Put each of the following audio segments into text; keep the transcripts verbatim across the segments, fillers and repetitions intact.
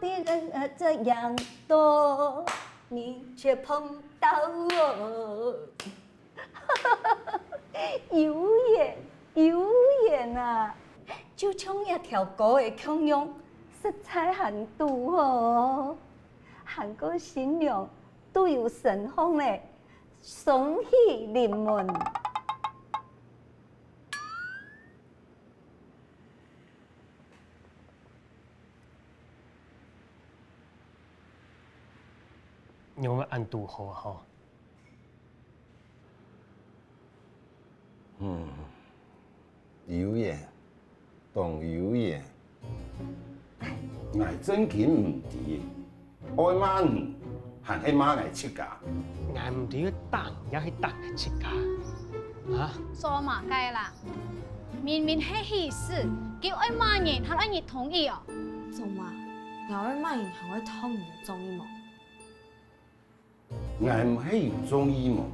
的人啊，这样多，你却碰到我。有缘，有缘啊！就像一条歌的共样，实在很堵哦。喊个新娘都有身风嘞，双喜临门。 仰會恁堵好吼？嗯，有緣，當有緣。𠊎正經毋知，愛罵你，還係罵𠊎自家？𠊎毋知係打你也係打𠊎自家啊？做麼个啦？明明係喜事，佢愛罵人，還愛你同意哦？做麼？𠊎愛罵人，還愛討你中意無？ 𠊎毋係有中意無，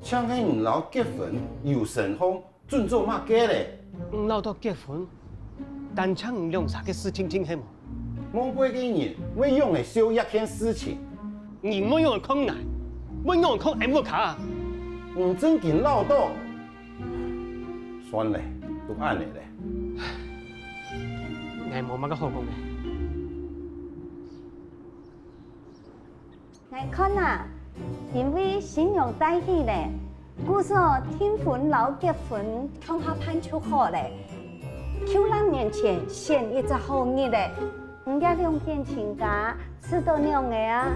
淨係你摎結婚有身風，準做麼个咧？你摎到結婚，單淨你兩儕个事情定係無？外背个人會仰仔笑這件事情？你會仰仔看𠊎？會仰仔看𠊎屋下？你正經摎到！算咧，都恁仔咧。𠊎無麼个好講个。 𠊎看啊，因為新娘戴喜咧，故所訂婚摎結婚共下辦就好咧。舊曆年前選一隻好日咧，你這兩片親家試著仰仔啊？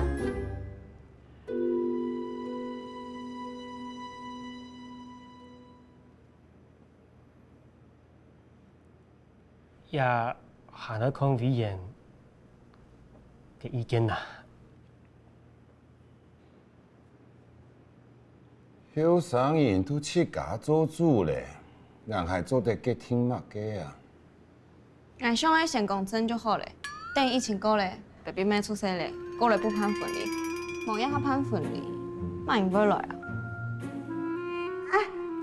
也還愛看委員个意見啊。後生人都自家做主咧，𠊎還做得決定麼个啊？𠊎想愛先公證就好咧，等疫情過咧， Baby乜出世咧，過來補辦婚禮，無這下辦婚禮，麼人會來啊？啊，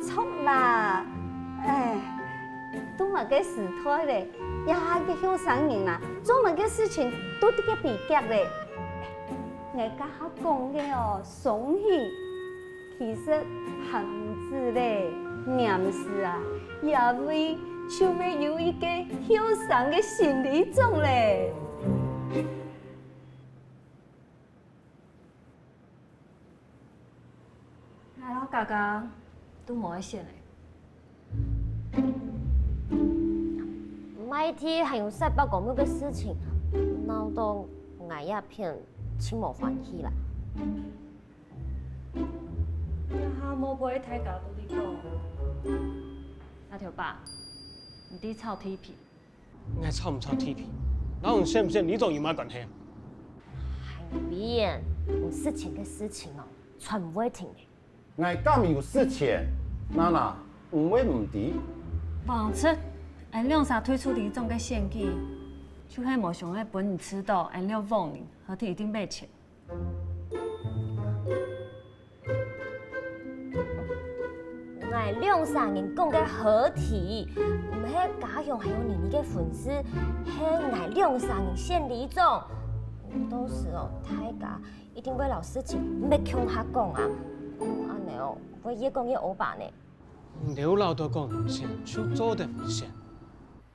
著啦！哎，都麼个時代咧，這下个後生人啊，做麼个事情都得个比較咧。𠊎頭下講个哦，雙喜， 其實還毋止咧，黏時啊，這位就會有一個後生个心理狀咧。𠊎摎嘉嘉都無愛選咧。 麼个還有徙伯公廟个事情，鬧到𠊎這片盡無歡喜啦。這下外背大家都在講，阿條伯，你在吵地皮？𠊎吵毋吵地皮，摎你選毋選里長有麼个關係啊？還有委員，有事情个事情哦，傳毋會停个。 𠊎敢有實權？娜娜，你會毋知？往直，𠊎兩儕退出里長个選舉，就係無想愛分你知著，𠊎兩儕人合體一定賣錢。𠊎兩儕人講个合體，毋係家鄉還有你你个分子，係𠊎兩儕人選里長。到時哦，大家 一定會摎事情搣共下講啊。恁仔哦，會越講越烏白呢。你兜恅著講毋選，就做得毋選。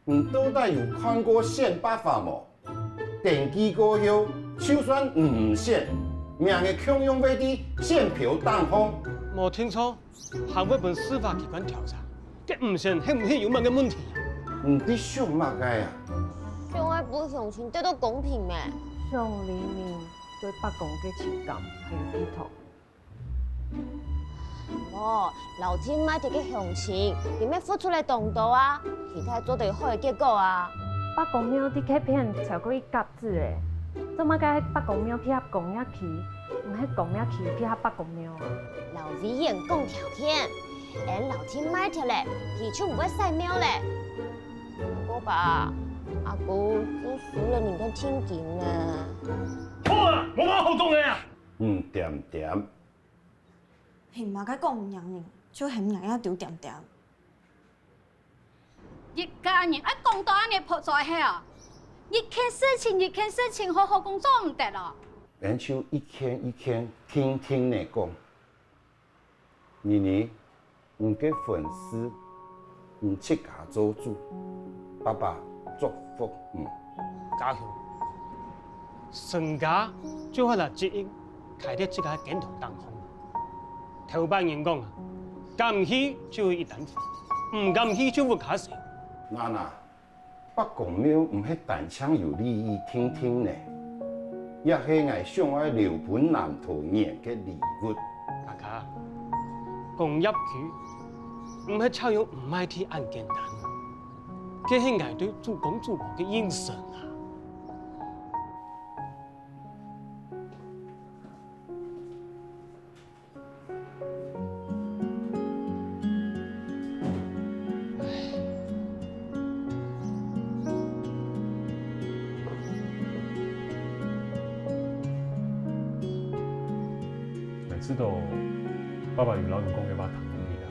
你到底有看過選罷法無？登記過後，就算你毋選，名仔共樣會在選票頂項。無定著， 還會分司法機關調查，該毋選係毋係有麼个問題啊？你在想麼个啊？想愛分鄉親得到公平咩？想黎明對伯公个情感還有寄託。無，摎定賣忒个鄉親，佢乜付出了當多啊，期待做得好个結果啊。伯公廟在該片超過一甲子咧，做麼个伯公廟配合工業區，毋係工業區配合伯公廟啊？ 摎委員講條件，𫣆摎地賣忒咧，佢就毋會徙廟咧。毋過吧，阿姑就收了人个定金咧。好啊，無麼好講个啊！嗯，恬恬。係麼个講毋贏人，就喊𠊎也丟恬恬。 一家人愛講到恁仔破嘴係哦？一件事情一件事情好好講做毋得哦。恁就一件一件定定仔講。 妮妮，你个婚事，你自家做主，爸爸祝福你。家雄，成家就係來接應，開在自家肩頭頂項。頭擺人講啊，敢去就係一擔負，毋敢去就屋下事。娜娜， 伯公廟毋係單淨有利益定定仔，也係𠊎想愛留分南投人个禮物。大家，講業主毋係照樣毋賣地恁簡單，這係𠊎對祖公祖婆个應承啊！ 𠊎知道爸爸有摎你講个話聽入去啊。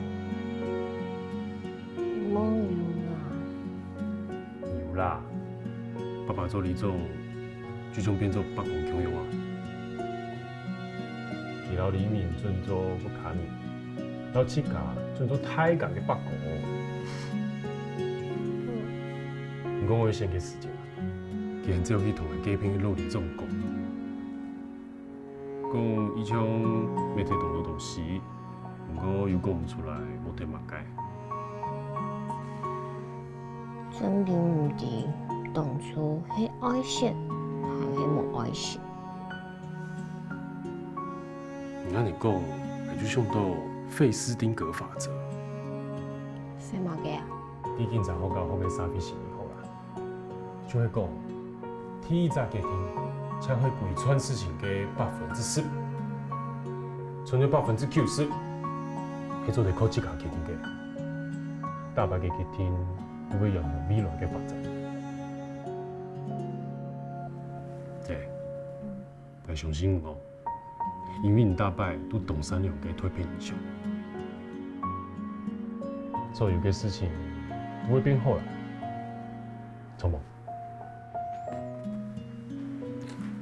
無有啦。有啦，爸爸做里長， 就像變做伯公共樣啊。佢摎里民準做屋下人，摎自家準做大家个伯公。毋過𠊎有想个事情啊，佢還走去同𠊎隔壁个老里長講，講佢像乜得當多東西， 毋過又講毋出來，無得麼个。真經毋知當初係愛惜還係無愛惜。你恁樣講，𠊎就想到費氏定格法則。係麼个啊？你今朝好搞好个社會心理學啦。 就係講，第一隻決定，正係歸全事情个百分之十，賰个百分之九十，係做得靠自家決定个。逐擺个決定，都會影響未來个發展。對，𠊎相信你哦。 因為你逐擺都當善良个代表人想，所有个事情都會變好啦，著無？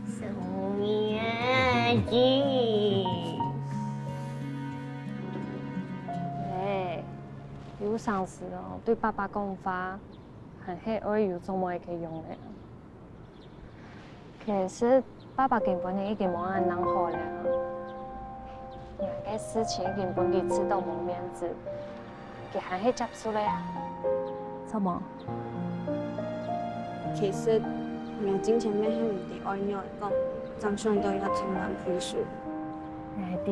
小燕子。欸，有成時哦，對爸爸講話，還係愛有做麼个用个。 其實，爸爸今晡日已經無恁樣好了。𠊎个事情已經分佢知到無面子，佢還係接受了啊。著無？其實，𠊎進前乜係毋知愛仰般講，正想到這種難題事。𠊎知。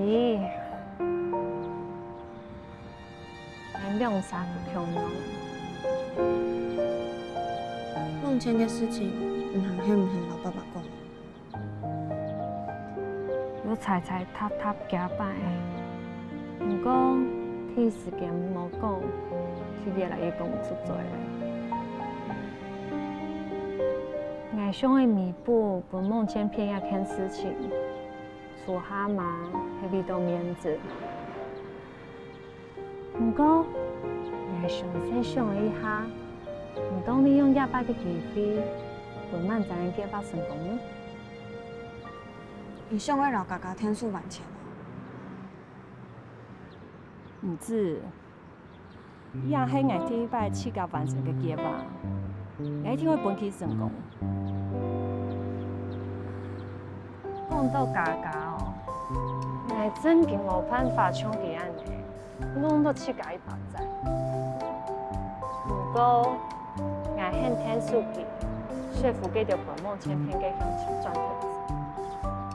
𠊎兩儕都共樣。夢倩个事情，你還肯毋肯摎爸爸講？有彩彩搭搭幾擺仔，毋過第一時間無講，就越來越講毋出嘴了。𠊎想愛彌補分夢倩騙這件事情， 做下嘛係為著面子。毋過，𠊎詳細想了一下，毋當利用這擺个機會，分滿載个計畫成功呢？你想愛摎家家𢯭手還錢啊？毋止， 這係𠊎第一擺自家完成个計畫，𠊎一定會分佢成功。講到家家哦，𠊎真經無辦法像佢恁仔，弄到自家一把遮。毋過，𠊎肯𢯭手佢，說服該兜分夢倩騙个鄉親轉投資。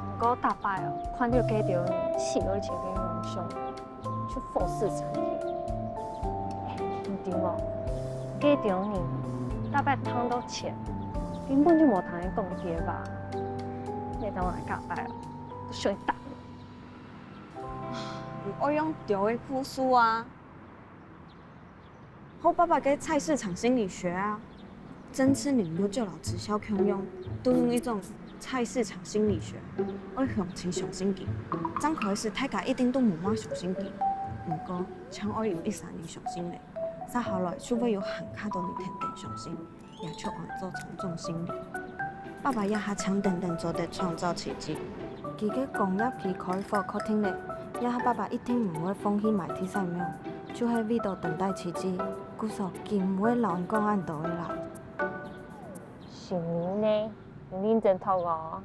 毋過逐擺哦，看到該兜人死愛錢个夢想， 就火勢上去。你知無？該兜人逐擺聽到錢，根本就無聽人講个話。你當𠊎逐擺哦，都想打你。你愛用對个故事啊！學爸爸个菜市場心理學啊！ 政治人物就摎直銷共樣，都用一種菜市場心理學，愛鄉親相信佢，正開始大家一定都無麼相信佢。毋過，正愛有一儕人相信咧，續下來就會有還較多人跈等相信，也就安做從眾心理。爸爸這下請等等做得創造奇蹟。佢个工業機開火確定咧，這下爸爸一定毋會放棄買第三名，就係為著等待奇蹟，故所佢毋會摎你講恁多个啦。承蒙呢，你認真讀哦。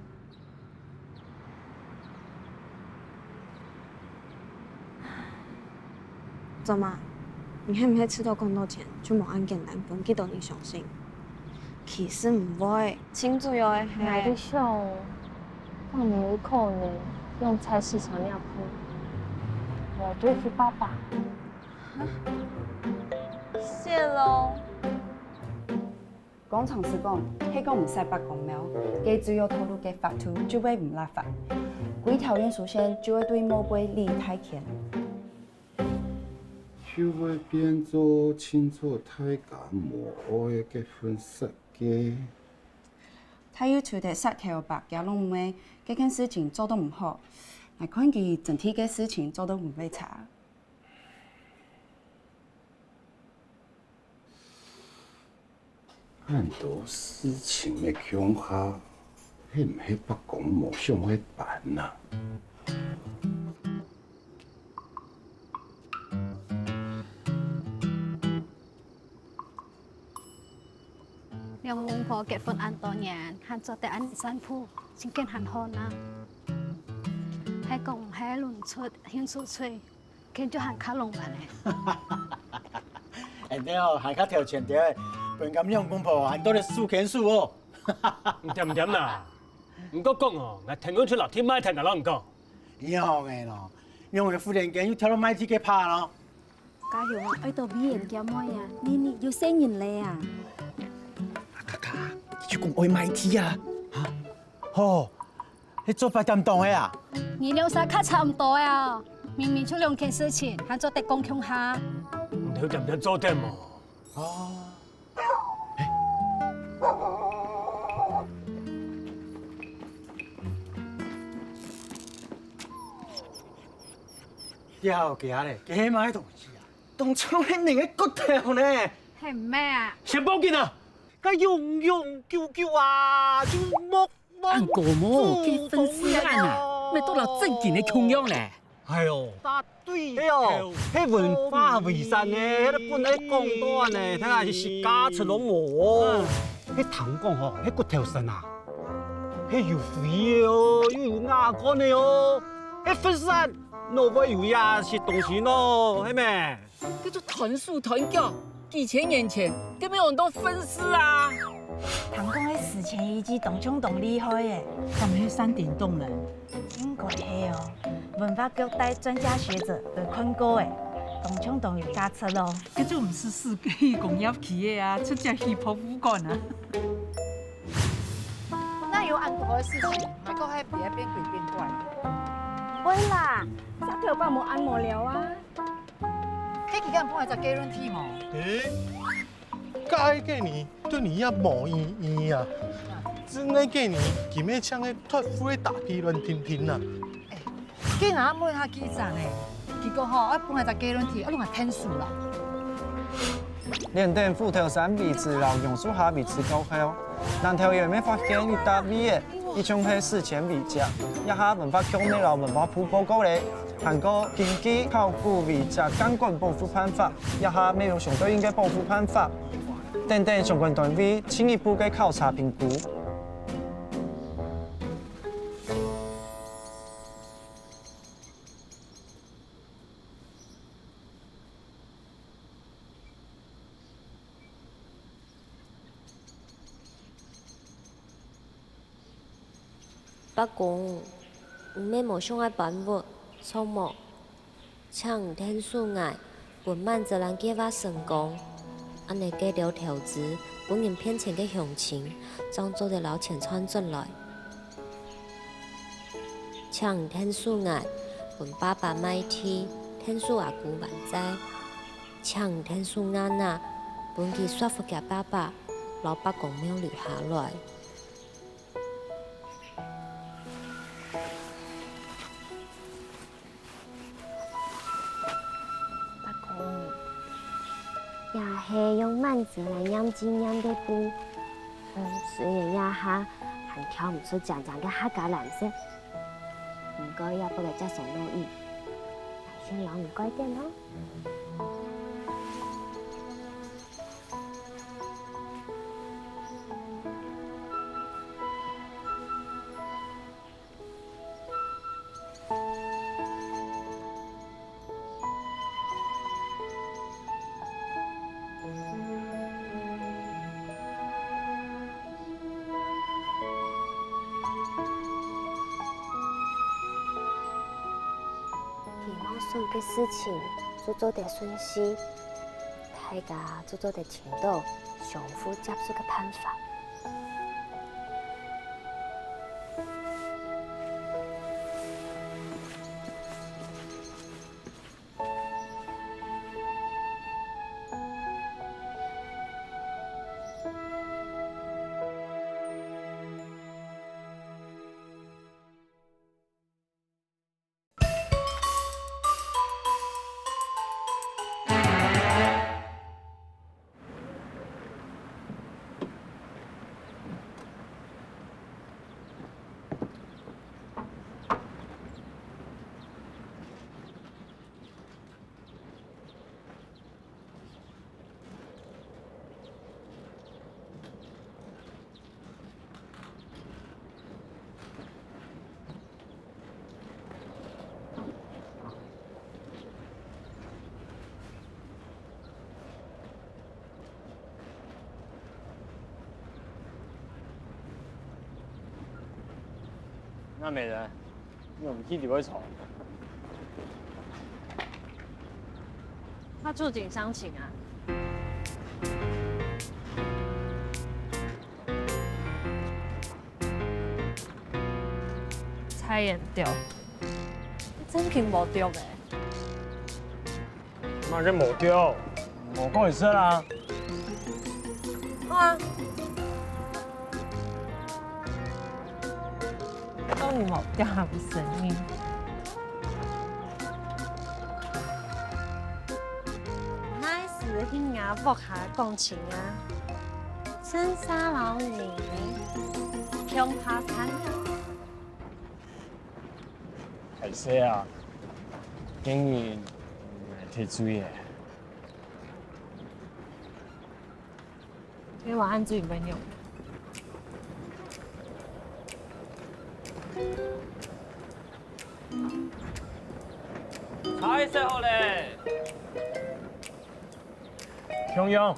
做麼？你係毋係試著講到錢就無恁簡單分幾多人相信？其實毋會，盡主要个係，𠊎在想，當然有可能用菜市場那鋪來對付爸爸。謝囉。 工程師講，係講毋使伯公廟，該主要道路个法度就會毋立法，規條運輸線就會對墓碑立大圈。就會變做清楚大家無愛个粉色个。大有就在石頭伯家弄妹，這件事情做到毋好，𠊎看佢整體个事情做到毋會差。 恁多事情个共下，係毋係伯公無想愛辦啊？兩公婆結婚恁多年，還做得恁散步，真經還好呢。係講毋係論出興趣趣， 佢就還較浪漫呢。恁樣哦，還較頭前兜，分佢兩公婆還做得手牽手哦。毋對毋對啦！毋過講哦，𠊎聽講出老弟買田个人講。仰个咯，仰會忽然間又跳到買田个趴咯？家雄啊，愛到美顏兼妹啊，你你有細人了啊？啊，卡卡，佢就講愛買田啊！啊，吼， 係做八點檔个啊？你兩儕較差毋多啊！明明就兩件事情，還做得講共下。你有點點做得無？哦。哎，了解咧，這係麼个東西啊？當像係人个骨頭呢。係毋係啊？先報警啊！該勇勇救救啊，就莫 恁過無，該粉絲案啊，乜都摎正經个共樣咧。哎喲，答對了，係文化遺產呢，該本來講到呢，佢還係自家出攏無哦。該聽講吼，該骨頭神啊，係有飛个哦，又有瓦罐个哦，該粉絲案哪會有這些東西呢？係咩？ 叫做斷手斷腳，幾千年前，根本有很多粉絲啊。聽講个史前遺跡當像當厲害誒。敢係山頂洞人？應該係哦，文化局帶專家學者來看過誒，當像當有價值咯。這就毋係世界工業區个啊，直接去博物館啊。哪有恁多个事情，還過還別變鬼變怪？毋會啦，石頭伯無恁無聊啊。 該佢敢分𠊎隻guarantee無？誒，該个呢，對你也無意義啊！真个个呢，佢乜像个脫褲个打屁亂停停啊！該𠊎問下記者呢，佢講吼，愛分𠊎隻guarantee，愛同𠊎tensu啦。連等虎頭山遺址摎榕樹下遺址過後，南投縣乜發現一搭位仔， 佢就係史前遺跡。這下文化局乜摎文化部報告咧，還過根據考古遺跡監管保護辦法，這下乜有相對應个保護辦法，等等相關單位進一步个考察評估。 伯公，你乜無想愛搬屋，著無？請你tensu𠊎，分滿子蘭計畫成功。恁仔个兜投資，分人騙錢个鄉親，正做得摎錢賺轉來。請你tensu𠊎，分爸爸買地，tensu阿姑還債。請你tensu Ngana，分佢說服厥爸爸，摎伯公廟留下來。 伯公，這係用滿子蘭染指染个布。嗯，雖然這下還你挑毋出靚靚个客家藍色，毋過也不過接受落雨，大先摎你改變哦。 期望所有个事情就做得順序，大家就做得尋到相互接受个辦法。 那美人，你有去裡背坐？他觸景傷情啊。 蔡彥著，真經無著欸。麼个無著？無講意思啦。好啊。講你無著還毋承認。Nice，去若屋下講情啊。 真沙老你，恐怕慘了。歹勢啊，今日𠊎忒醉了。你還恁醉毋會仰？茶愛洗好咧。 共樣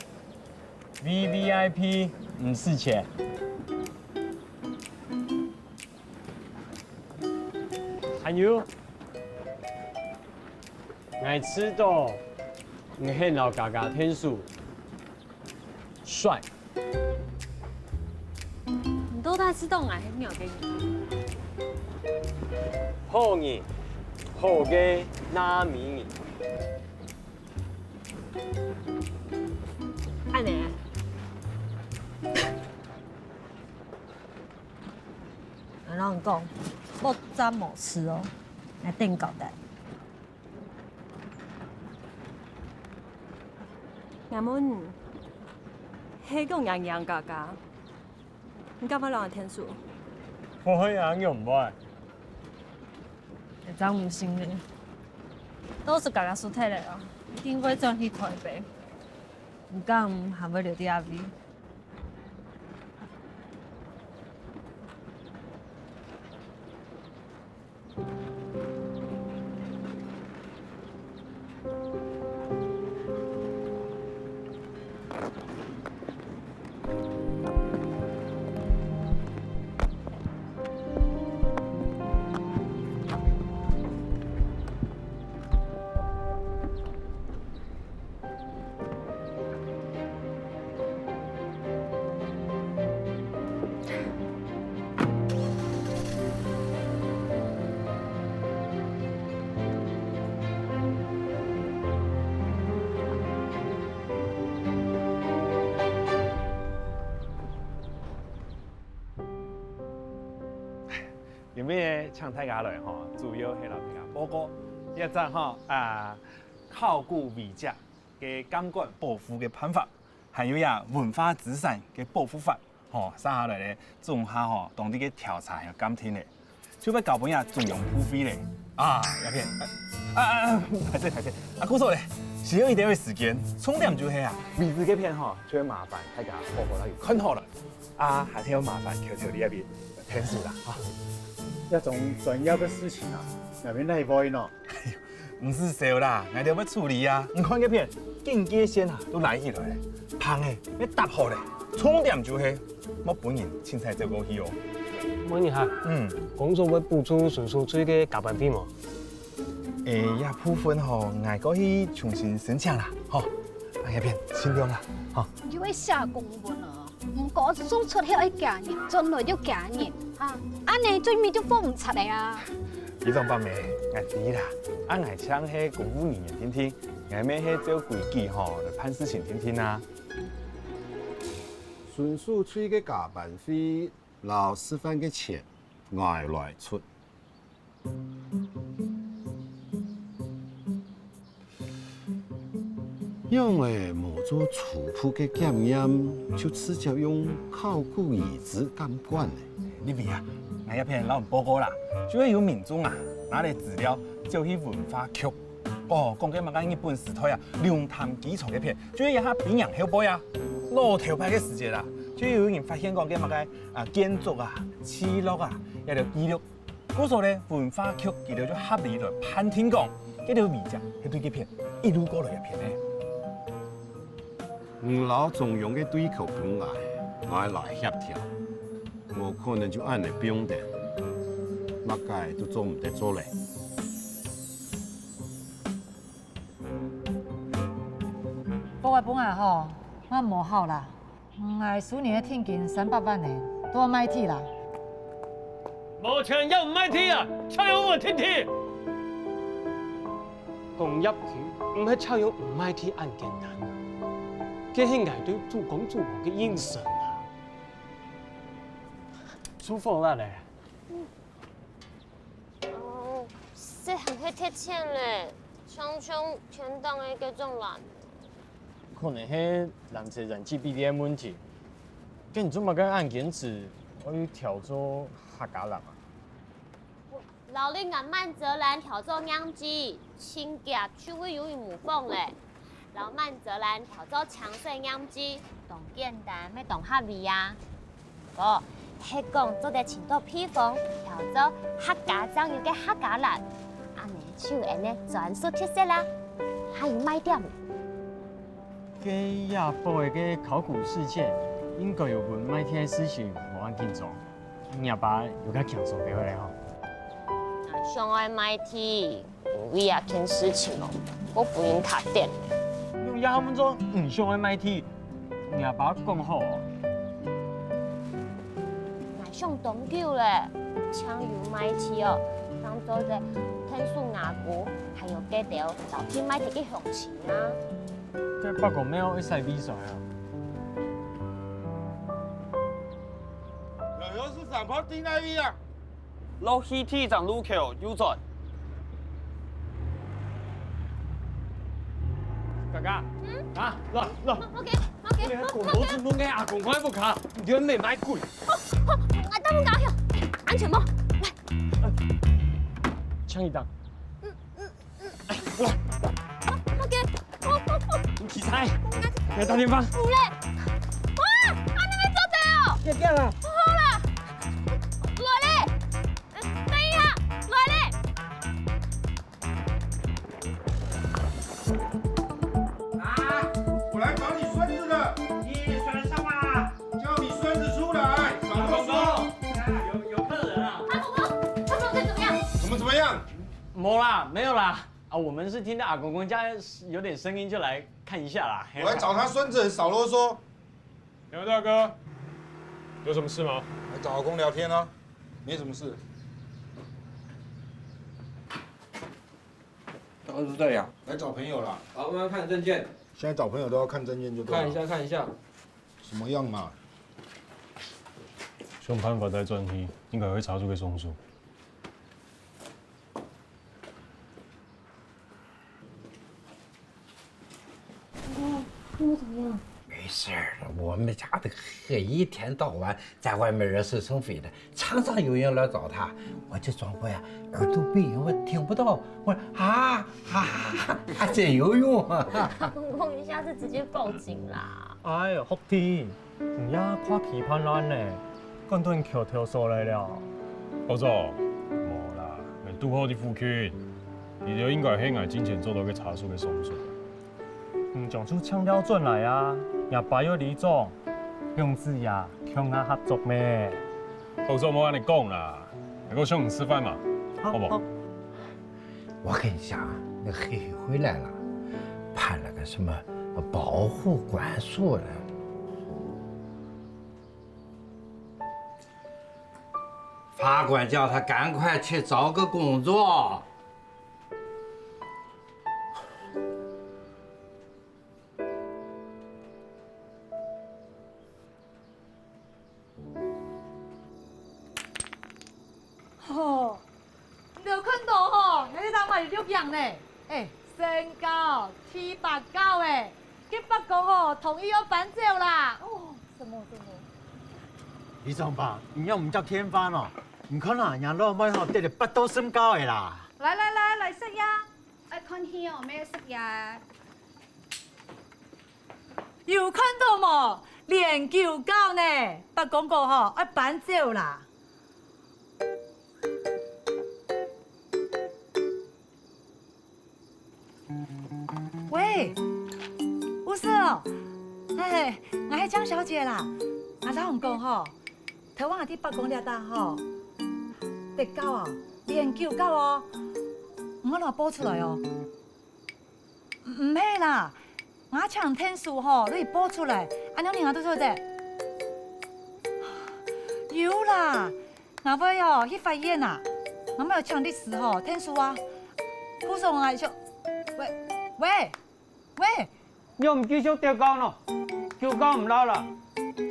，V V I P毋使錢。還有，𠊎知道你係摎嘉嘉𢯭手，帥。你到底知道𠊎係麼个人？好人，好个納美人。 恁呢。𠊎摎你講，莫再無事哦，𠊎等你交代。𠊎問你，係講你仰嘉嘉， 你敢會摎𠊎𢯭手？毋會啊，仰毋會？𠊎正毋信呢。到時嘉嘉輸忒了哦，一定會轉去台北。你敢還會留在這位？ 今晡日請大家來吼，主要係摎大家報告，一隻吼啊，考古遺跡个鋼管保護个辦法，還有呀文化資產个保護法。吼，續下來咧，總下吼，當地个調查還有鑑定咧，就會交分這中央部會咧。啊，這片，啊啊啊，歹勢歹勢，啊，故所咧，需要一點个時間，重點就係啊，位置該片吼，就會麻煩大家好好來看好了，啊，還係要麻煩求求你那邊天數啦，哈。這種專業个事情啊，哪邊來會呢？ 毋使愁啦，𠊎兜會處理啊。你看該片，警戒線啊，都拉起來咧，棚仔也搭好咧，重點就係，莫分人清採走過去哦。問一下，嗯，工作會補助巡守隊个加班費無？誒，這部分吼，𠊎過去重新申請啦，吼。啊，該片，盡量啦，吼。你會寫公文啊？ 毋過做出去愛驚人，轉來又驚人，哈，恁呢最尾就放毋出來啊！局長伯姆，𠊎知啦，啊𠊎淨係公務人員定定，𠊎乜係照規矩吼來辦事情定定啊。巡守隊个加班費摎食飯个錢，𠊎來出。 仰會無做初步个檢驗，就直接用考古遺址監管呢？你知啊，𠊎這片摎你報告啦，就係有民眾啊，拿來資料走去文化局，哦，講該麼个日本時代啊，龍潭機場該片，就係這下兵營後背啊，老頭擺个時節啦，就有人發現講該麼个啊建築啊、聚落啊，這兜記錄。 故所呢，文化局佢兜就合理來判定講，這兜遺跡係對該片一路過來个片呢。你摎中央个對口分𠊎，𠊎來協調，無可能就恁呢放忒，麼个都做毋得做咧。報告分𠊎吼，𠊎無效啦。 𠊎收你个定金三百萬呢，都愛賣地啦。無錢也毋賣地啊，搶人个田地！講業權，毋係搶人毋賣地恁簡單啊！這係𠊎對主公主母个應承啊！舒服啦咧！ 哦，實在係忒淺咧，像像天頂个該種藍。可能係藍色染色比例个問題。該你做麼个恁堅持愛調做客家藍啊？摎你𠊎滿州藍調做胭脂，盡遽就會有人模仿咧。 摎滿州藍調做青色胭脂，當簡單，乜當合理啊。毋過，係講做得尋到配方，調做客家正有个客家藍，恁呢就有𠊎等个專屬特色啦，還有賣點。該野埔个考古事件，應該有分賣地个事情無恁緊張。 若爸有較輕鬆兜仔咧吼。𠊎想愛賣地，因為這件事情哦，𠊎分人打點。用這下問做毋想愛賣地，若爸講好哦。𠊎想當久咧，淨有賣地哦，當做得𢯭手吾姑，還有該兜老弟賣地个鄉親啊。該伯公廟愛徙位所啊？ 老友是上坡地那位啊。落去第一站路口右轉。哥哥，嗯？啊，來，來。OK，OK，你看，OK，OK。過老子弄个阿公，快不卡，你就没买鬼。好，好，俺大步高跳，安全帽，来。抢一档。嗯，嗯，嗯。来，过来。OK，好，好，好。你起菜，我来打电话。有嘞。哇，啊，那边做得哦。要掉了。好啦，来嘞。 等一下，来嘞！啊，我来找你孙子的。你选什么？叫你孙子出来，少啰嗦。啊，有有客人啊。阿公公，阿公公怎么样？怎么怎么样？没啦，没有啦。啊，我们是听到阿公公家有点声音，就来看一下啦。我来找他孙子，少啰嗦。 刘大哥，有什么事吗？来找阿公聊天啊，没什么事。大概是这样。来找朋友啦。好，我们要看证件。现在找朋友都要看证件就对了。看一下，看一下。什么样嘛？想办法带转去，应该会查出个凶手。 哦，那又怎么样？哎，没事儿，我们家的黑一天到晚在外面惹是生非的，常常有人来找他。我这装作呀，耳朵闭，我听不到。我说啊啊，还真有用啊！公公，你下次直接报警啦。哎呀，福天，你也怕批判人呢，跟断橋头所来了。我说，无啦，你堵好的附近，你就应该是我之前做到个茶树个松树。 你將就搶了轉來啊！若爸又里長，兩子爺共下合作咩？好，所以莫恁樣講啦，還過請你食飯嘛，好不好？我跟你講啊，那黑黑回來了，判了个什麼保護管束了。法官叫他趕快去找个工作。 吼，你有看到吼，那个大媽有六樣呢，哎，身高七八高哎，佢伯公吼同意要搬走啦。哦，什麼什麼？里長伯，你又毋叫天翻哦？你看啊，人老妹吼，得了八到身高个啦。來來來，來食呀！ 愛看戲哦，毋係食夜。有看到無？連九高呢，伯公講吼，愛搬走啦。喂，有事哦？嘿，𠊎係江小姐啦。𠊎摎你講吼，頭下𠊎伯公這搭吼，得高哦，連九高哦。你愛摎報出來哦。 毋係啦，𠊎請𢯭手吼，你報出來，恁樣你𠊎都做得。有啦，𠊎會哦去法院啊，𠊎乜愛請律師吼，𢯭手啊。故所𠊎就，喂，喂，喂。你毋繼續吊高喏，九高毋罅啦，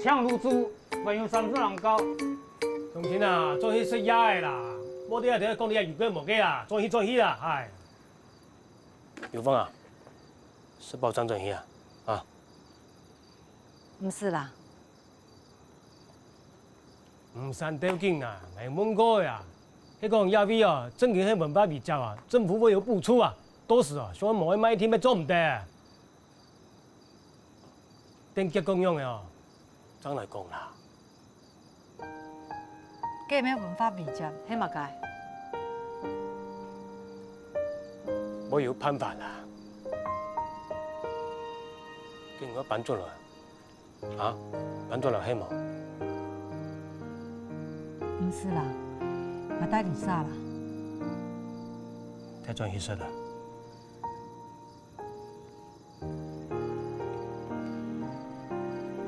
請律師，還有三十人高。鄉親啊，轉去食夜个啦，莫在這講這有个無个啊，轉去轉去啦，唉。 有風啊，食飽正轉去啊，啊。毋使啦。毋使吊緊啊，𠊎問過个啊，係講這位哦，正經係文化遺跡啊，政府會有補助啊，到時哦，想愛無个賣地乜做毋得。 等結果仰仔哦，正來講啦。該毋係文化遺跡，係麼个？無有辦法啦。該𠊎搬轉來，啊，搬轉來係無？毋使啦，𠊎帶你煞啦。帶轉去食啦。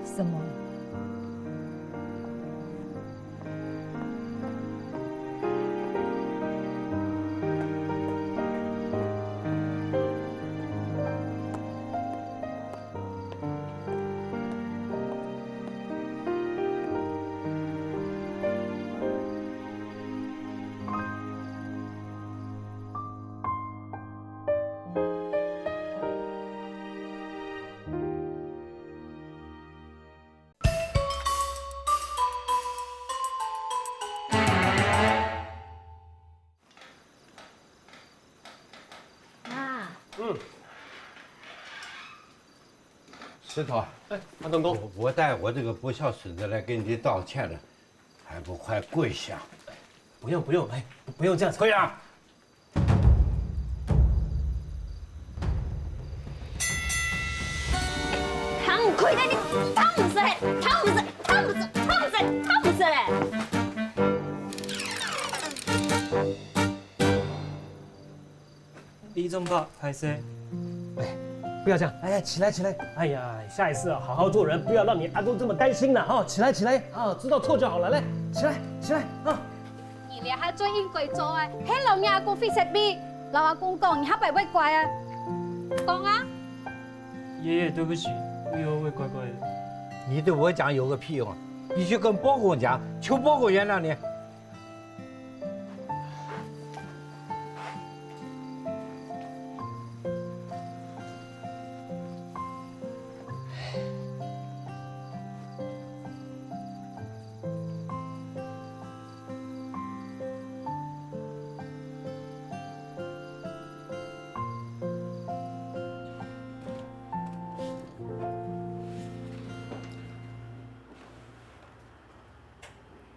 什麼？啊，嗯。石头，哎，阿东哥，我我带我这个不孝孙子来给你道歉了，还不快跪下！不用不用，哎，不用这样子。跪下！ 唐奎，你唐死嘞，唐死，唐死，唐死，唐死嘞！李总吧，歹势。哎，不要这样，哎，起来，起来。哎呀，下一次啊，好好做人，不要让你阿公这么担心了哈。起来，起来，啊，知道错就好了，来，起来，起来啊。 你這下最應該做个，係摎若阿公會失禮，摎阿公講，你下擺會乖啊。講啊！爷爷，对不起，我以后会乖乖的。你对我讲有个屁用啊！你去跟伯公讲，求伯公原谅你。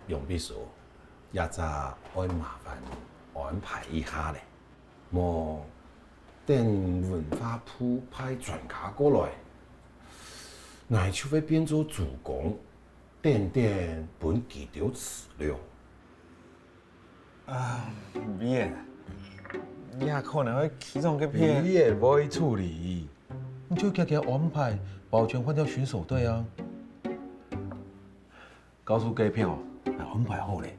楊秘書，這隻愛麻煩安排一下咧。無，等文化部派專家過來，𠊎就會變做豬公，等等分佢兜飼了。啊，委員，這可能會起重个片。委員會處理，你就遽遽安排，保全換掉巡守隊啊。 教授該片哦，𠊎安排好咧。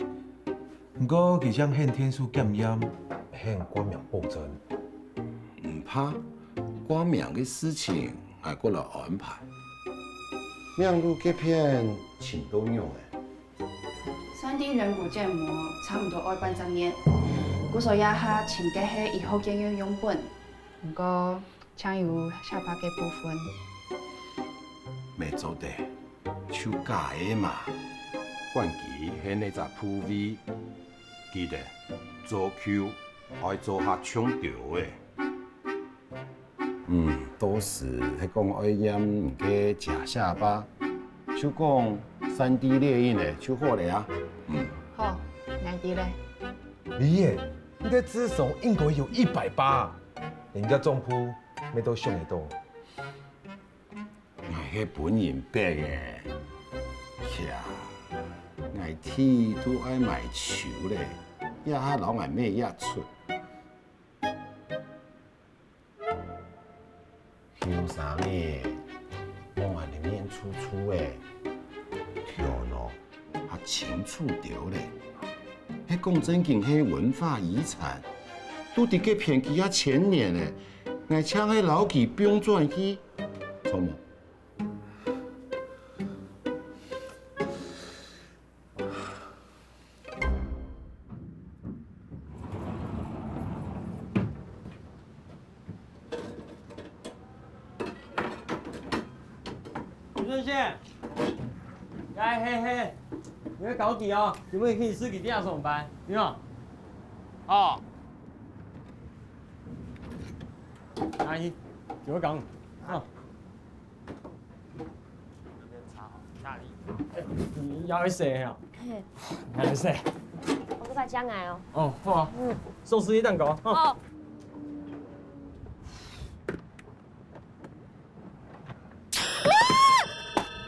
毋過佢想先天數檢驗，先掛名保證。毋怕，掛名个事情，𠊎過來安排。名錄該片尋到仰仔？三D軟骨建模差毋多愛半隻月，故所這下尋个係醫學檢驗樣本。毋過， 淨有下巴个部分。乜做得，就假个嘛。反正係哪隻部位，記得做球愛做下像鳥仔。嗯，到時係講愛驗你个假下巴，就講三D列印个就好了啊。嗯。好，𠊎知咧。委員，你个智商應該有一百八，人家總部乜都想得到。 𠊎係分人逼个，呀，𠊎地都愛賣樹咧，這下摎𠊎乜也出。後生仔，望𠊎个面臭臭个，頭腦還清楚兜咧。係講正經係文化遺產，都在該片幾下千年咧，𠊎淨係摎佢放轉去，著無？ 李春憲，該嘿嘿，你个高低哦，今晡日去你自己店上班，對無？哦。阿姨，給我講。哦。 你要去洗啊？嘿。你要去洗？我去把家买哦。哦，好啊。嗯。寿司一蛋糕，哈。哦。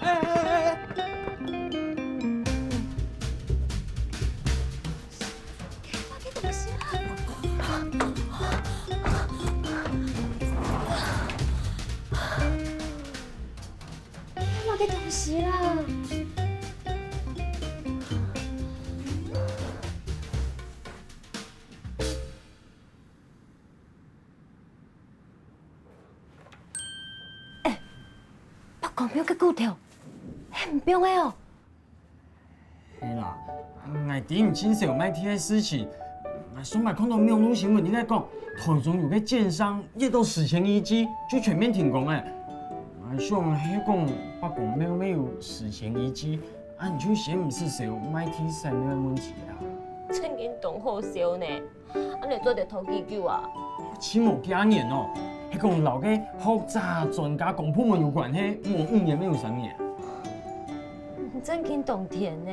哎哎哎哎。 麼个東西啦？哎，伯公廟个骨頭，係毋放个哦？ 係啦，𠊎知你盡愁賣地个事情。𠊎上擺看到網路新聞，應該講台中有個建商一到時前一季就全面停工了。𠊎想係講伯公廟乜有時前一季，恁樣就先毋使愁賣地徙廟个問題啊。正經當好笑呢！ 恁樣做得拖幾久啊？起碼幾下年哦，係講摎該學者、專家、公部門有關係，無五年乜有三年。正經當甜呢。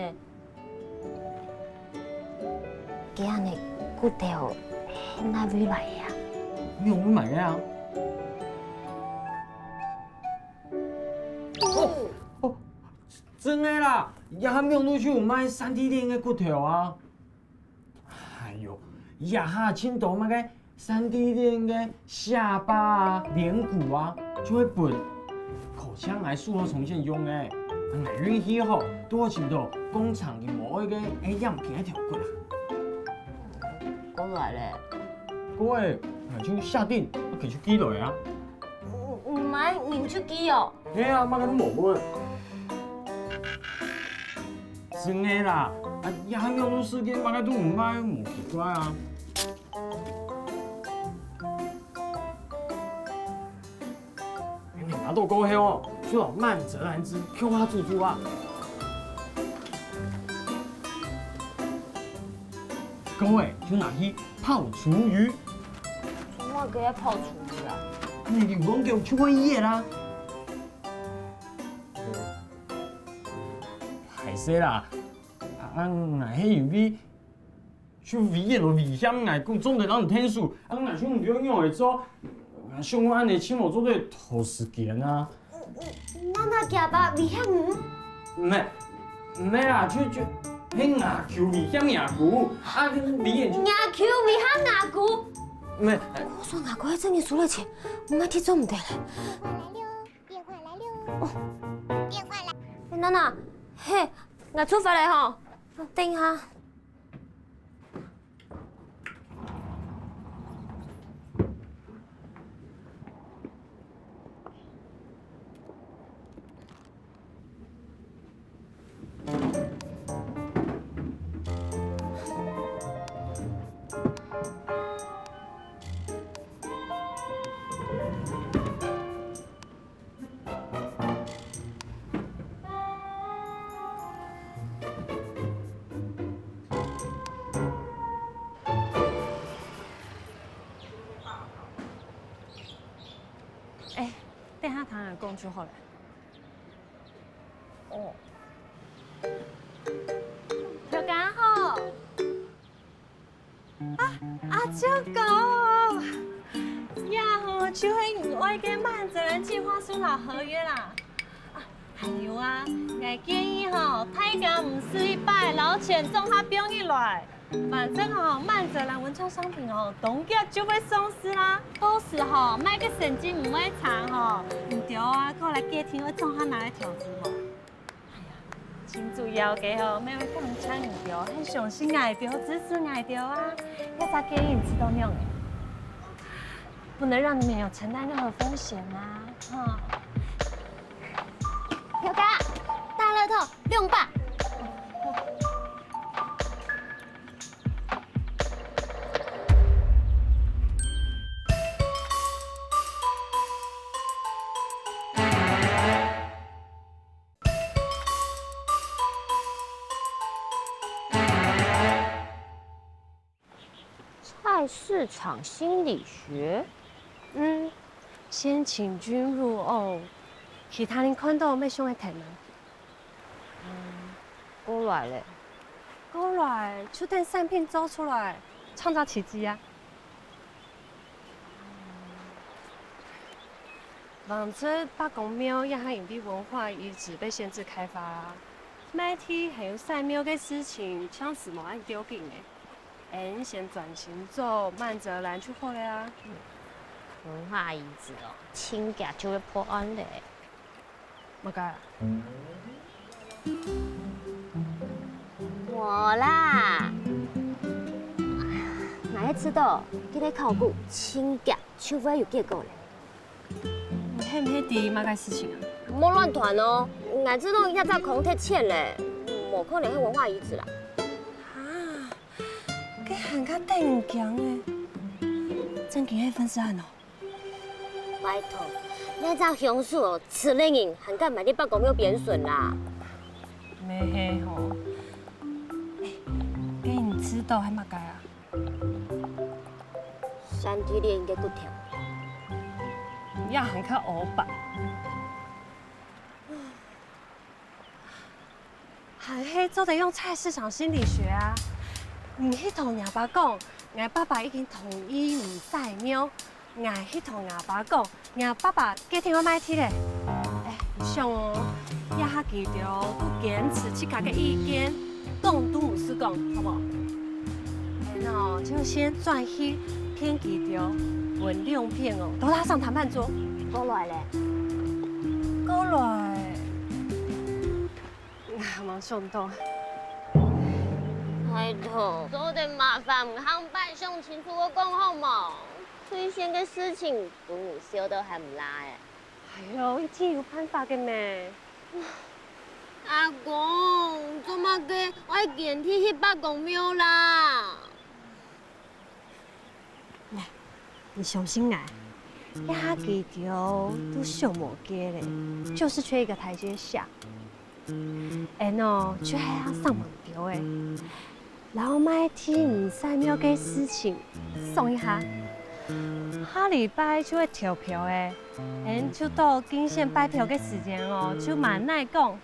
該恁樣骨頭係哪位來个啊？你仰會買个啊？哦，哦，真个啦！這下網路就有賣三D列印个骨頭啊！ 哎喲，這下盡多麼个三D列印个下巴啊、臉骨啊，就會分口腔癌術後重建用个。𠊎運氣好，堵好尋到工廠佢無愛个，欸，樣片个條骨啊。過來咧。過來，𠊎就下定，啊，佢就寄來啊。毋，毋買，你就寄哦。係啊，麼个都無問。 真个啦，啊，這下網路世界麼个都有賣，無奇怪啊。你拿到過後哦，就摎滿則蘭芝共下煮煮啊。過後就拿去泡廚餘。做麼个愛泡廚餘啊？你流浪狗就會噎啦。 歹勢啦，啊，啊，𠊎係因為就為了危險，𠊎故做毋得摎你𢯭手，啊，𠊎就毋知愛仰仔做，𠊎想講恁仔盡無做得拖時間啊。 娜娜佢阿爸威脅你？毋係，毋係啊，就，就，係𠊎舅威脅若姑，啊，威脅就……若舅威脅若姑？毋係，我說若姑係正經輸了錢，毋係佢做毋得咧。電話來了，電話來了，哦，電話來。欸，娜娜，嘿，𠊎出發咧吼，等一下。 欸，等下聽人講就好了。哦。頭家好。 啊，阿叔哥，這吼就係你愛个曼澤蘭計畫書摎合約啦。啊，還有啊，𠊎建議吼，大家毋使一擺摎錢總下放入來。反正吼，曼澤蘭文創商品吼，當遽就會上市啦。到時吼，賣个成績毋會差吼，你兜啊，過來決定愛總下拿來投資無？ 哎呀，盡主要个吼，乜愛感謝你兜，還相信𠊎兜，支持𠊎兜啊！這隻建議你知道仰仔？不能讓你們有承擔任何風險啊，哈。頭家，大樂透兩百。 菜市場心理學？嗯，先請君入甕，其他人看到乜想愛跈等。嗯，過來咧。過來，就等產品做出來，創造奇蹟啊！ 橫直伯公廟也係因為文化遺址被限制開發啊，賣地還有徙廟个事情，暫時無恁要緊欸。𠊎先專心做曼澤蘭就好了啊。文化遺址哦，盡遽就會破案咧。麼个？無啦，𠊎係知道，這個考古盡遽就會有結果咧。 你係毋係知麼个事情啊？莫亂傳哦！𠊎知道這隻空忒淺咧，無可能係文化遺址啦。啊，該還較得人驚欸！正經係分屍案哦！拜託，這隻兇手哦，食了人還敢埋在伯公廟邊脣啦？乜係吼。欸，該你知道係麼个啊？ 山地獵鷹个骨頭。也還較烏白。還係做得用菜市場心理學啊！你去同若爸講，𠊎爸爸已經同意毋徙廟。𠊎去同若爸講， 若爸爸決定愛賣地咧。欸，你想哦，這下佢兜都堅持自家个意見，講都毋使講，好無？𠊎哦，就先轉去騙佢兜，分兩片哦，都拉上談判桌。過來咧。過來。 𠊎無想到。拜託，做得麻煩你下擺想清楚个講好無？最先个事情，分你笑到還毋罅欸。哎喲，一定有辦法个咩？阿公，做麼个愛堅持去伯公廟啦？ 來，你相信𠊎，這下佢兜都想無計咧，就是缺一個台階下。𠊎哦，就係愛上網丟欸，摎賣地毋徙廟个事情爽一下。下禮拜就會投票欸，𠊎就到敬賢拜票个時間哦，就滿哪講，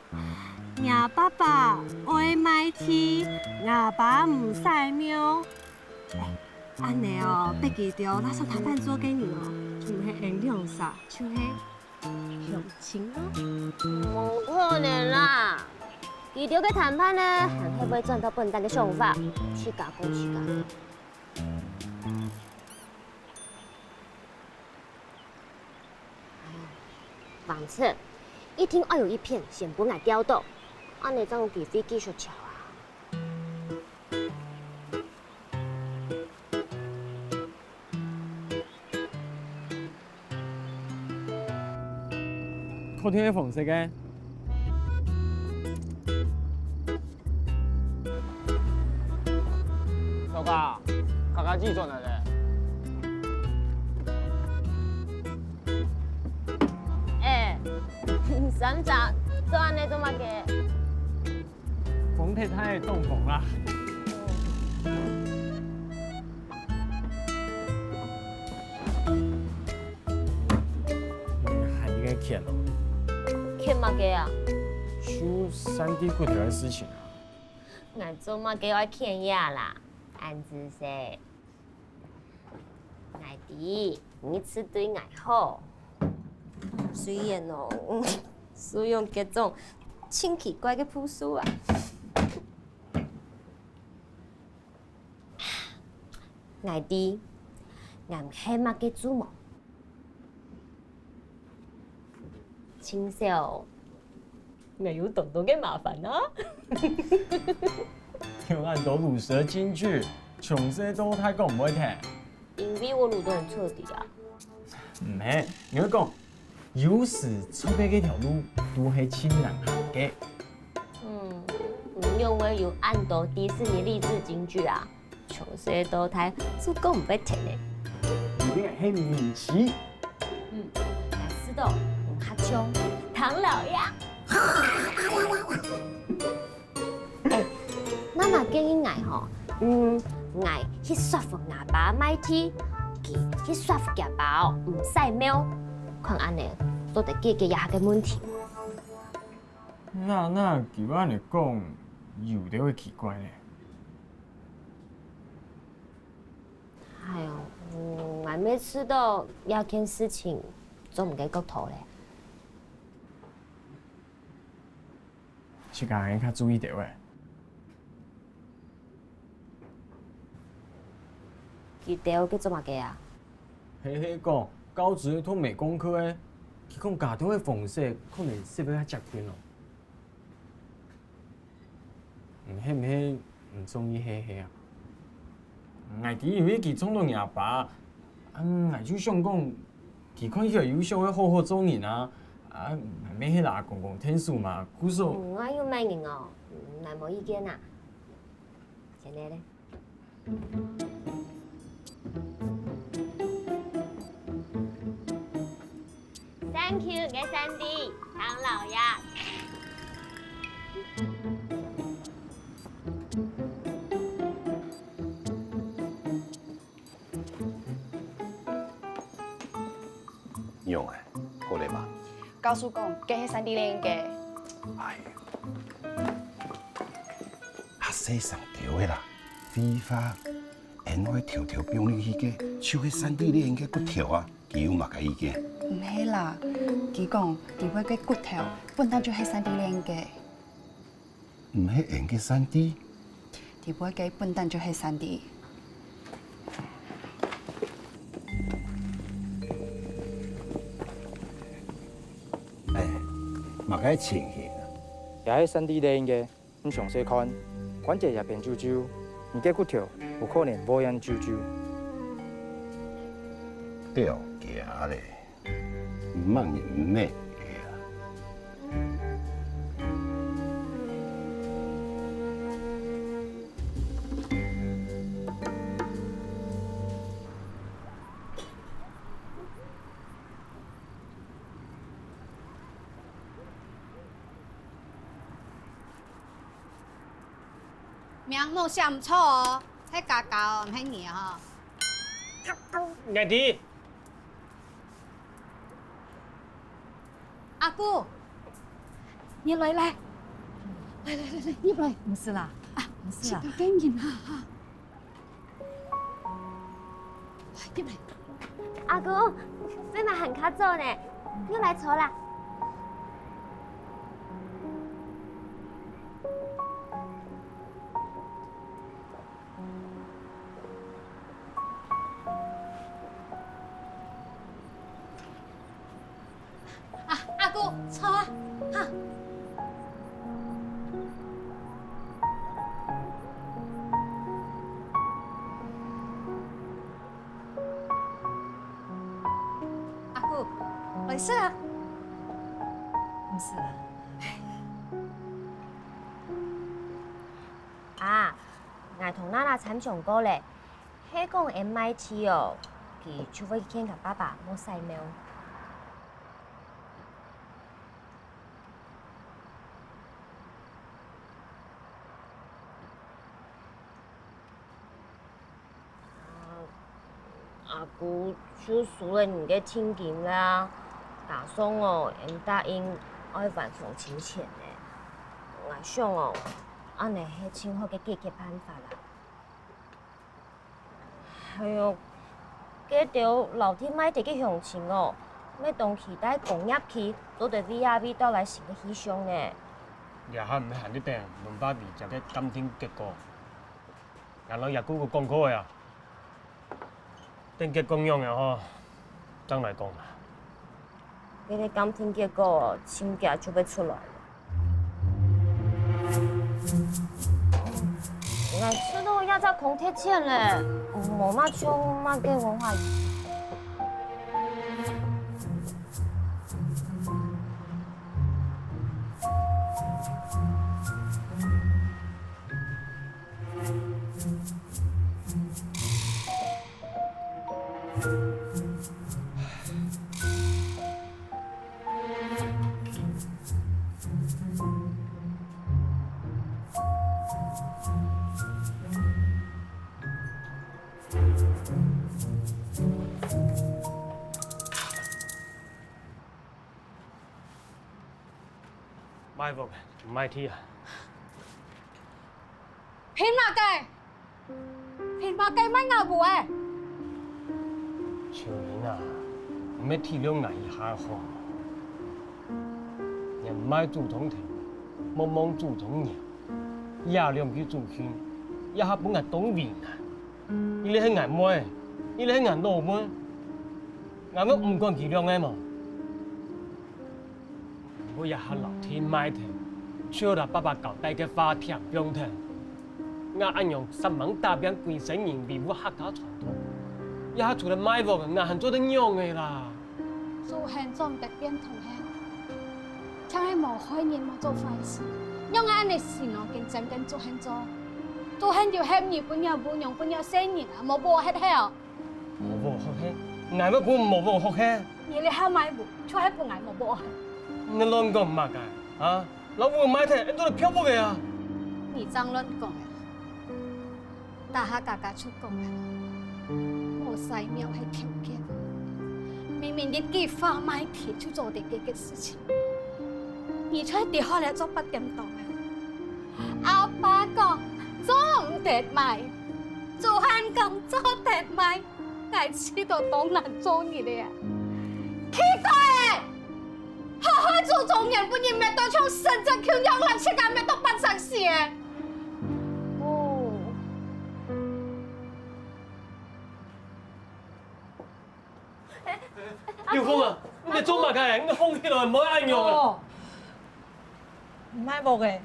吾爸爸愛賣地，吾爸毋使廟。欸，恁呢哦，逼佢兜垃圾攤販做个人哦，就毋係𫣆兩儕，就係鄉親哦。無可能啦！佢兜个談判呢，還係會轉到笨蛋个想法，自家講自家。 橫直，一定愛有一片先分𠊎釣到，恁呢正有機會繼續撨啊！確定係紅色个？ 老哥，卡卡機轉來了。欸，你三儕做恁呢做麼个？風太大，擋風啦。 你還應該譴哦。譴麼个啊？就三D骨頭个事情啊。𠊎做麼个愛譴這啦？恁仔細。𠊎知，你一直對𠊎好。雖然哦，使用各種盡奇怪个步數啊。 𠊎知，𠊎毋係麼个都無。盡少，𠊎有當多个麻煩啊。聽恁多魯蛇金句，從細到大講毋會停。因為𠊎魯到很徹底啊。毋係，𠊎講，有時錯个該條路都係盡難行个。嗯，你仰會有恁多迪士尼勵志金句啊？ 從細到大，就講毋會停呢。你係明星。嗯，𠊎知道，你較像唐老鴨。欸，媽媽建議𠊎吼，嗯，𠊎去說服吾爸賣地，佢去說服厥爸毋使廟，看恁呢，做得解決這下个問題。 哪哪佢會恁呢講，有兜仔奇怪呢。哎喲，嗯，𠊎乜試著這件事情做毋過國頭咧。自家愛較注意兜仔。 佢兜去做麼个啊？係係講，教書同美工課仔，佢講該兜个方式可能適合較接近哦。你係毋係毋中意係係啊？𠊎知因為佢撞著若爸，啊，𠊎就想講， 佢看起來又想愛好好做人啊，啊，乜係啦，公公𢯭手嘛，故所。嗯，𠊎又毋係人哦，嗯，𠊎無意見啊。先來咧。Thank you，𠊎三弟，唐老鴨。 仰仔，好咧無？教授講，該係三D列印个。哎，較細聲兜仔啦，廢話。𫣆愛偷偷放入去个，就係三D列印个骨頭啊，佢有麼个意見？毋係啦，佢講，佢話該骨頭本來就係三D列印个。 毋係𫣆个三弟？底背个本旦就係三弟。哎，麼个情形啊？這係三D列印个，你詳細看，關節這片皺皺，你个骨頭有可能無恁皺皺。掉價咧。 麼人毋愐个啊？ 名目寫毋著哦，係嘉嘉哦，毋係你哦。𠊎知。阿姑，你來來。來來來來，入來。毋使啦，啊，毋使啦。這個緊人哈哈。來，入來。阿姑，這馬還較早呢，入來坐啦。 啊，阿姑，坐啊，哈。阿姑，來食啊。毋使啦。啊，𠊎同娜娜參詳過咧，係講𠊎賣地哦，佢就會去勸佢爸爸莫徙廟。 阿姑就收了你个定金啦，加上哦，𠊎答應愛還鄉親錢呢。𠊎想哦，恁呢係盡好个解決辦法啦。哎喲，該兜留地賣地个鄉親哦，乜當期待工業區做得為這位帶來新个氣象呢。這下毋係還在等文化局个鑑定結果。 𠊎摎阿姑講過个啊，等結果仰仔吼，正來講啊。該个鑑定結果盡遽就會出來了。𠊎知道這隻空忒淺了，無麼像麼个文化。 賣屋，賣地啊！憑麼个？憑麼个賣吾屋仔？秋玲啊，你愛體諒𠊎一下好無？你賣祖宗田，莫忘祖宗娘。這兩句祖訓，這下分𠊎當為難。一個係𠊎妹，一個係𠊎老妹，𠊎會毋管佢兩個無？ 毋過這下老弟賣忒，就摎爸爸交代个話添放忒。𠊎恁樣煞猛打拚歸生人維護客家傳統，這下除了賣屋，𠊎還做得仰仔啦？祖先總得變通忒，淨係無害人無做壞事，仰恁呢死腦筋爭跟祖先做？祖先有喊你分若餔娘分若細人啊，無補忒係哦？ 無補忒係，𠊎會分無補忒係？你這下賣屋，就係分𠊎無補忒。你亂講麼个啊？摎屋賣忒，恁做得漂泊个啊？你正亂講个。大家家家就講个，無徙廟係條件。明明一句話賣地就做得个个事情，你就係知好了做八點檔个。阿爸講做毋得賣，祖先講做得賣。 𠊎試著當難做人了啊！奇怪欸！好好祖宗原本人搣到像神隻共樣，𠊎自家搣到半生死欸！哦。有風啊！你做麼个？你放起來，毋好恁樣啊！哦。 賣屋仔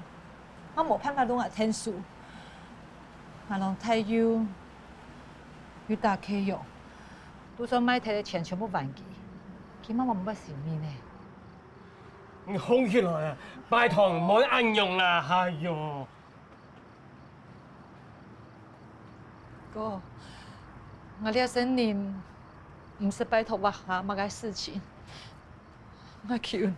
，𠊎無辦法同佢𢯭手。𠊎摎大舅有打契約，就算賣忒个錢全部還佢，佢嘛毋會承認呢。你放起來啊！拜託，毋好恁樣啦！哎喲！哥，𠊎這生人毋識拜託屋下麼个事情。 𠊎求你。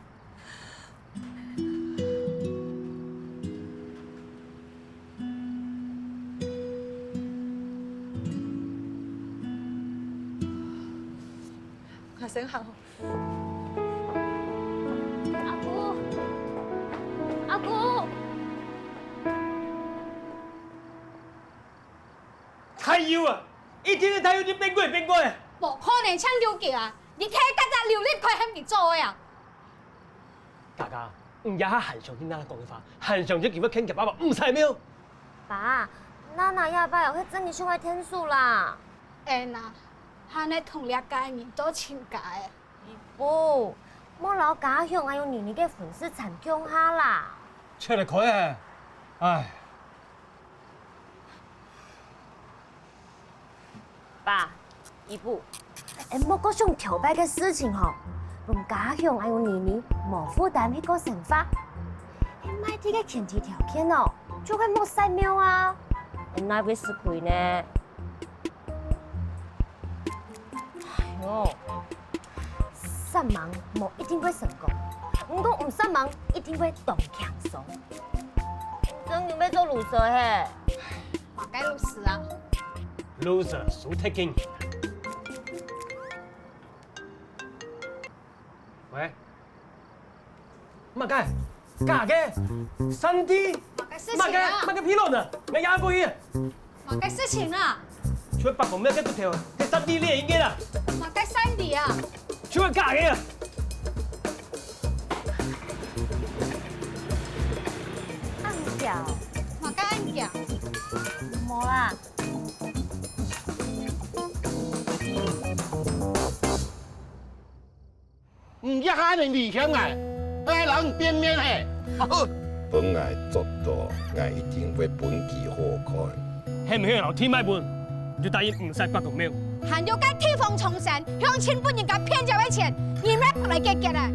𠊎先行。阿姑，阿姑。大有啊，一定係大有你變鬼變怪。無可能像有佢啊！你係該隻流力鬼喊佢做个啊！嘉嘉，你這下還相信娜娜講个話，還相信佢會牽佢爸爸毋使廟？爸，娜娜這擺係真个想愛𢯭手啦。恁啊，還係同這个人做親家个。姨父，莫摎家雄還有妮妮个婚事纏共下啦。切得開嘿！唉。 爸，姨父，𠊎莫過想頭擺个事情吼，分家雄還有妮妮無負擔去過生活。該賣地个前提條件哦，就係莫使廟啊，𠊎哪會食虧呢？哎喲，煞猛無一定會成功，毋過毋煞猛一定會當輕鬆。真有愛做loser嘿？ 麼个loser啊？Loser，輸忒个人。喂？麼个？假个？山豬？麼个事情啊？麼个？麼个屁卵啊？𠊎壓過去。麼个事情啊？就係伯公廟个骨頭，該山豬掠應該啦。麼个山豬啊？就係假个啊！暗角。麼个暗角？無啦。 你這下恁危險啊！𠊎摎你變面嘿！分𠊎捉到，𠊎一定會分佢好看。係毋係摎地賣分？你就答應毋使伯公廟。還有該地方創生，鄉親分人家騙走个錢，你乜來結結啊！